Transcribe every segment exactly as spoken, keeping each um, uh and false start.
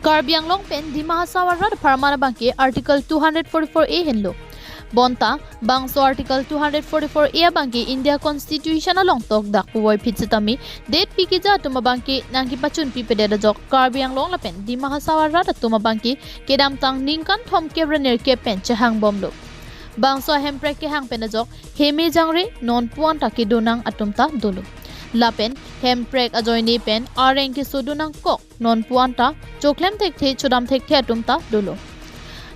Karbi Anglong pen Dima Hasao arat apharman abangke Article two hundred forty-four A henlo. Bonta bangso Article two hundred forty-four A abangke India Constitution along tokdak puvoiphit sitame detpi keja atum abangke nangkepachunpipedet ajok Karbi Anglong lapen Dima Hasao arat atum abangke kedamtang ningkan thomkep ra nerkep pen chehangbomlo. Bangso ahemprek kehang pen ajok heme jangre nonpu anta kedonang atum ta dolo. Lapen hemprek ajoine pen areng kesodun nangkok nonpu anta choklem thekthe chodam thekthe atum ta dolo.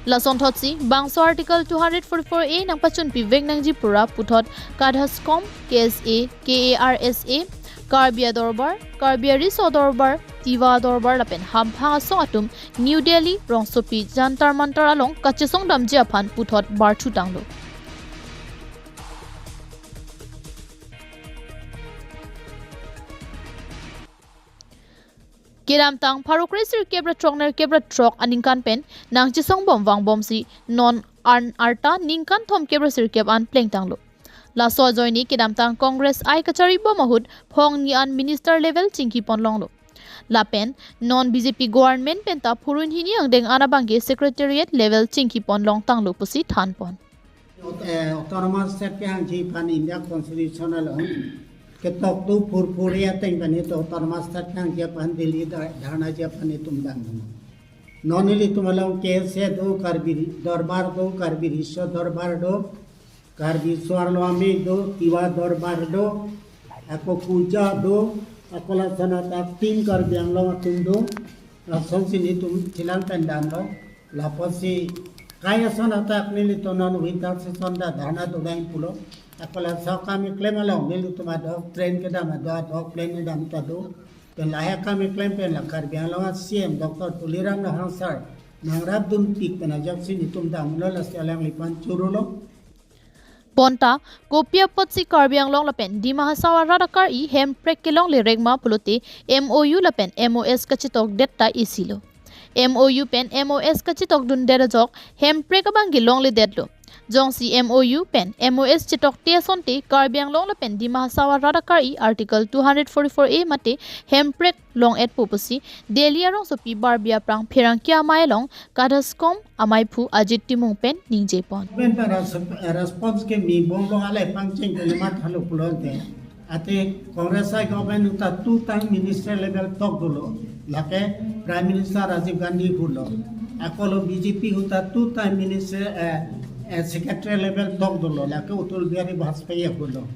Lasonthotsi bangso Article two hundred forty-four A nangpachunpivek nangji pura puthot KADHASCOM, KSA, KARSA, Karbi Adorbar, Karbi Ariso Adorbar, Tiwa Adorbar lapen hamphang asong atum New Delhi rongsopi Jantar Mantar along kachesongdamji aphan puthot barthutanglo. Kedamtang pharo kre sirkep ra throk nerkep ra throk aningkan pen nangchesongbom vangbomsi non an arta ningkan thomkep ra sirkep an plengtanglo. Laso ajoine kedamtang Congress ai kacharibom ahut phongni an minister level chingkipon longlo. Lapen non B J P government pen ta phurun hini angdeng an abangke secretariat level chingkipon longtanglo pusi thanpon. Eh, autonomous state kehangji aphan India Constitution along ketok do phurphuri ateng pen itum autonomous state kehangji aphan Delhi dha-, dharna ji aphan itum dang. Non ilitum along KSA do, Karbi Dorbar do, Karbi Riso Dorbar do, Karbi Soarlo Amei do, Tiwa Dorbar do, ako Kuja do, ako lason athak tin Karbi Anglong atum do, lasonsi nelitum chelang pen damlo. Lapusi kai ason athak nelitum non winter season ta dharna dodam pulo. Ako laso akam keklem along nelitum adok train kedam adok, adok plane kedam ta do. Pen lahai akam keklem pen la Karbi Anglong a C M Doctor Tuliram Ronghang sir nangrapdunpik pen ajoksi nelitum damlo, lasi alangliphan chorolo. Bonta kopi apotsi Karbi Anglong lapen Dima Hasao arat akar-i hemprek kelongle rekma pulote M O U lapen M O S kachetokdet ta isilo. M O U pen M O S kachetokdundet ajok hemprek abangke longledetlo. Jongsi M O U pen M O S chetokte asonte Karbi Anglong lapen Dima Hasao arat akar-i Article two hundred forty-four A mate hemprek long-etpo pusi Delhi arongsopi Barbi aphrang pherangke amei along KADHASCOM ameiphu Ajit Timung pen ningjepon. Pen ta res-, response keme bomlo, ale pangcheng keme mathalo pulote. Athe Congress ai government ahut ta two time minister level tok dolo. Lake Prime Minister Rajiv Gandhi ahutlo. Ako lo B J P ahut ta two time minister, eh, eh, secretary level tok dolo. Lake Atal Bihari Vajpayee ahutlo.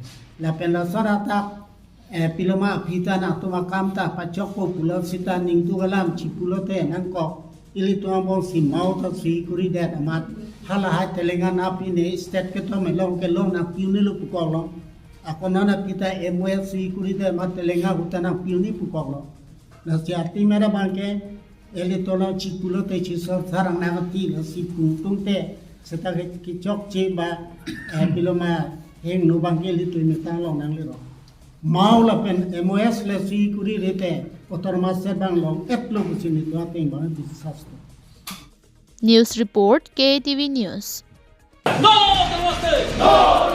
Lapen lason athak, eh, piloma aphi ta nangtum akam ta pachokpo pulo seta ningduk alam chipulote nangkok. Ilitum angbongsi mao ta sui kuridet amat halahai Telangana aphi ne state ketom along kelong nangpi-un-elo pukoklo. Ako non aphi ta M O S sui kuridet amat Telangana ahut ta nangpi-un-e pukoklo. Lasi athema ra abangke ilitum along chipulote chisor sarang nangti, lasi pungtungte seta ke kechokche ba, eh, piloma hingno abangke ilitum emetang long nanglelo. Mao lapen M O S le sui kurirete autonomous state abang long-etlo pusi nelitum ateng abang biswas do. News report, K T V News. No autonomous state! No!